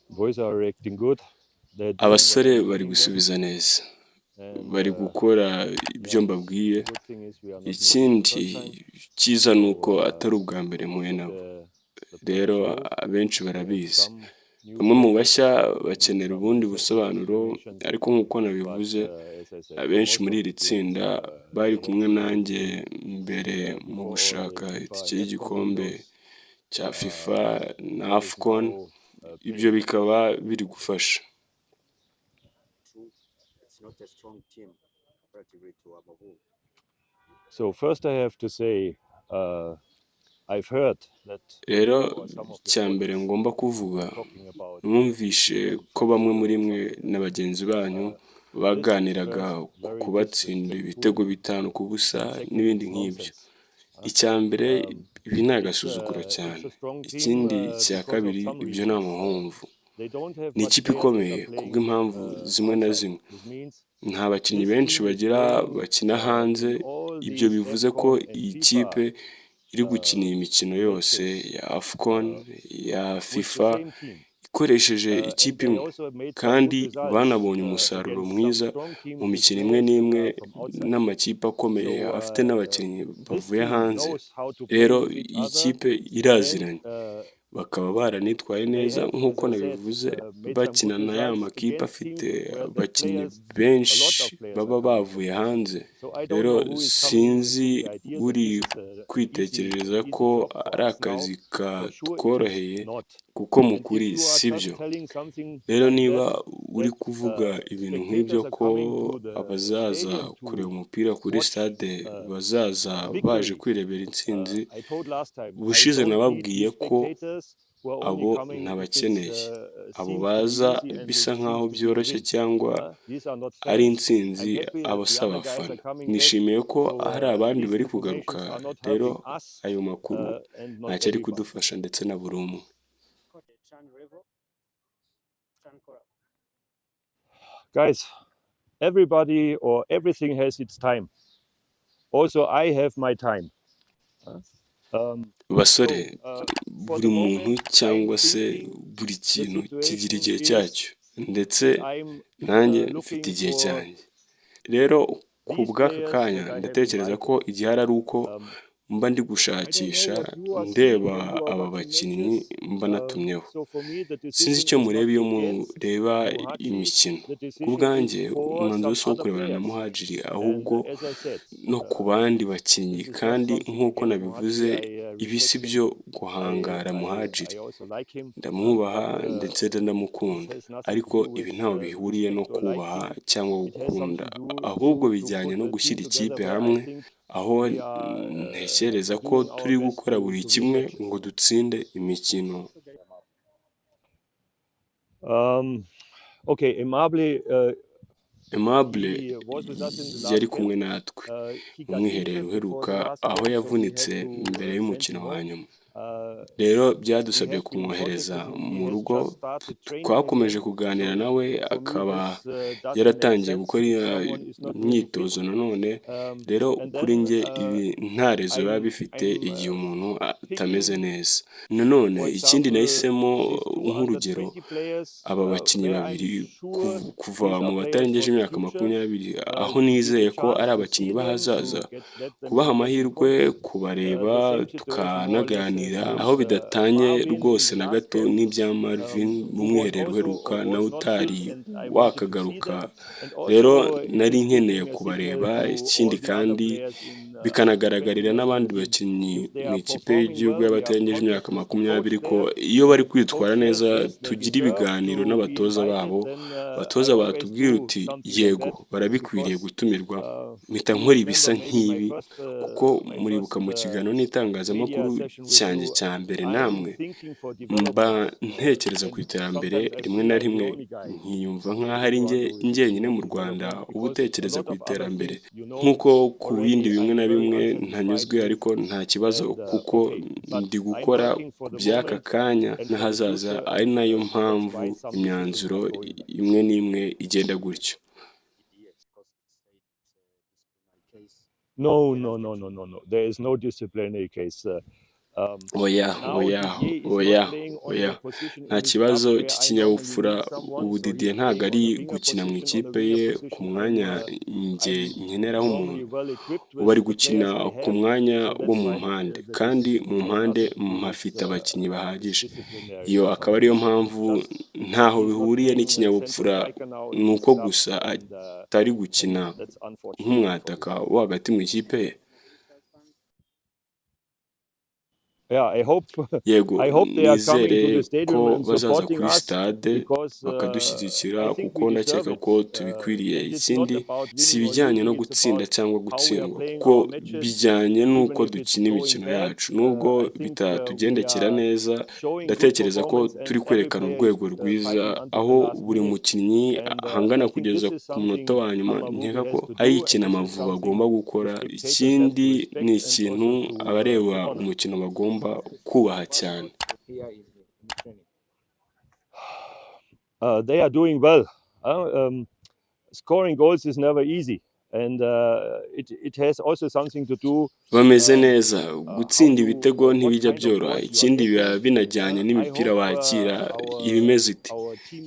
Boys are reacting good. They're doing what Abasore I'm bari telling them. Gusubiza neza, And bari gukora ibyo yeah, mbabwiye. The good thing is we are not meeting the Ikindi first time. cyiza ni uko So atari ubwa mbere mpuye most of nabo, the rero players know abenshi we have barabizi. some new Bamwe mu players bashya who need bakenera some ubundi second busobanuro, explanations. Ariko nk'uko But nabivuze, as I said, for abenshi most muri of iri the players, tsinda bari they have kumwe been nanjye mbere mu before all the gushaka FIFA itike and AFCON y'igikombe windows. cya FIFA na There is AFCON, no ibyo playing. Bikaba biri gufasha. True, it's not a strong team comparatively to Amavubi. So first I have to say, I've heard that Rero or some of your icya mbere colleagues ngomba kuvuga, talking about numvishe ko bamwe muri mwe na bagenzi banyu baganiraga ku kubatsinda ibitego 5-0 n'ibindi nk'ibyo. Icya mbere, ibi ni agasuzuguro cyane. Ikindi cya kabiri, ibyo ni amahomvu. Ni ikipe ikomeye kubw'impamvu zimwe na zimwe. Nta bakinnyi benshi bagira bakina hanze, ibyo bivuze ko iyi kipe iri gukina iyi mikino yose ya AFCON, ya FIFA, ikoresheje ikipe imwe, kandi banabonye umusaruro mwiza mu mikino imwe n'imwe n'amakipe akomeye afite n'abakinnyi bavuye hanze. Rero iyi kipe iraziranye, bakaba baranitwaye neza nk'uko nabivuze, bakina na ya makipe afite abakinnyi benshi baba bavuye hanze. Rero sinzi uri kwitekerereza ko ari akazi katworoheye, kuko mu kuri sibyo. Rero niba uri kuvuga ibintu nk'ibyo ko abazaza kureba umupira kuri stade bazaza baje kwirebera intsinzi, ubushize nababwiye ko abo ntabakeneye. Abo baza bisa nkaho byoroshye cyangwa ari intsinzi, abo si abafana. Nishimiye ko hari abandi bari kugaruka, rero ayo makuru ntacyo ari kudufasha ndetse na buri umwe. CHAN level, CHAN call. Guys, everybody or everything has its time. Also, I have my time. Basore, buri muntu cyangwa se buri kintu kigira igihe cyacyo, ndetse nanjye mfite igihe cyanjye. Rero ku bw'aka kanya ndatekereza ko igihari ari uko mba ndi gushakisha ndeba aba bakinnyi mba natumyeho. Sinzi icyo mureba iyo mureba imikino. Ku bwanjye umwanzuro si uwo kurebana na Muhadjiri ahubwo no ku bandi bakinnyi, kandi nk'uko nabivuze, ibi si byo guhangara Muhadjiri. Ndamwubaha ndetse ndanamukunda, ariko ibi ntaho bihuriye no kubaha cyangwa gukunda, ahubwo bijyanye no gushyira ikipe hamwe, aho ntekereza ko turi gukora buri kimwe ngo dutsinde imikino. Okay, Aimable, Aimable yari kumwe natwe mu mwiherero uheruka aho yavunitse mbere y'umukino wa nyuma. Rero byadusabye kumwohereza mu rugo. Twakomeje kuganira nawe, akaba yaratangiye gukora imyitozo nanone. Rero kuri njye ibi nta raison biba bifite igihe umuntu atameze neza. Nanone ikindi nahisemo, nk'urugero, aba bakinnyi babiri kuva mu batarengeje imyaka 20, aho nizeye ko ari abakinnyi b'ahazaza, kubaha amahirwe, kubareba tukanaganira, aho bidatanye rwose na gato n'ibya Marvin mu mwiherero uheruka nawe utari wakagaruka. Rero nari nkeneye kubareba. Ikindi kandi bikanagaragarira n'abandi bakinnyi mu ikipe y'igihugu y'abatarengeje imyaka 20 ko iyo bari kwitwara neza tugira ibiganiro n'abatoza babo, abatoza batubwira uti: "Yego, barabikwiriye gutumirwa." Mpita nkora ibisa nk'ibi, kuko muribuka mu kiganiro n'itangazamakuru cyanjye cya mbere namwe, mba ntekereza ku iterambere, rimwe na rimwe nkiyumva nk'aho ari njye njyenyine mu Rwanda uba utekereza ku iterambere, nk'uko ku bindi bimwe na bimwe ntanyuzwe, ariko nta kibazo kuko ndi gukora ku by'aka kanya n'ahazaza, ari nayo mpamvu imyanzuro imwe n'imwe igenda gutyo. Because it's a disciplinary case. No. There is no disciplinary case. Oya, oya, oya, oya, nta kibazo cy'ikinyabupfura. Ubu Didier ntabwo ari gukina mu ikipe ye ku mwanya njye nkeneraho umuntu. Ubu ari gukina ku mwanya wo mu mpande, kandi mu mpande mpafite abakinnyi bahagije. Iyo akaba ariyo mpamvu. Ntaho bihuriye n'ikinyabupfura, ni uko gusa atari gukina nk'umwataka wo hagati mu ikipe ye. Yego, nizere ko bazaza kuri stade bakadushyigikira kuko ndakeka ko tubikwiriye. Ikindi si ibijyanye no gutsinda cyangwa gutsindwa, kuko bijyanye n'uko dukina imikino yacu. Nubwo bitatugendekera neza, ndatekereza ko turi kwerekana urwego rwiza, aho buri mukinnyi ahangana kugeza ku munota wa nyuma. Nkeka ko ari ikintu Amavubi agomba gukora. Ikindi ni ikintu abareba umukino bagomba kubaha cyane. They are doing well. Scoring goals is never easy, and it has also something to do. Bameze neza. Gutsinda ibitego ntibijya byoroha. Ikindi biba binajyanye n'imipira wakira iba imeze ite.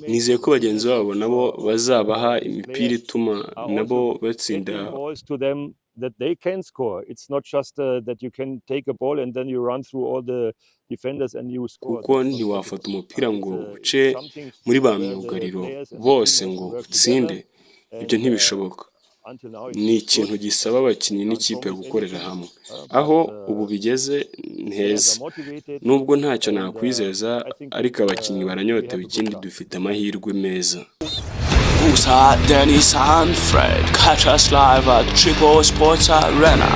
Nizeye ko bagenzi babo nabo bazabaha imipira ituma nabo batsinda. Getting balls to them that they can score. It's not just that you can take a ball and then you run through all the defenders and you score. Kuko That's not ntiwafata possible. umupira ngo It's uce something muri ba where the myugariro players and the bose team have ngo to work utsinde, together. Ibyo And ntibishoboka. until now it's Ni ikintu good. gisaba abakinnyi Can't n'ikipe promise gukorera anything, hamwe. Aho but ubu bigeze ni players heza. are motivated Nubwo ntacyo and nakwizeza, I think ariko abakinnyi we baranyotewe. have a good Ikindi chance. dufite amahirwe meza. Musa, Dennis, and Fred. Catch us live at Triple Sports Arena.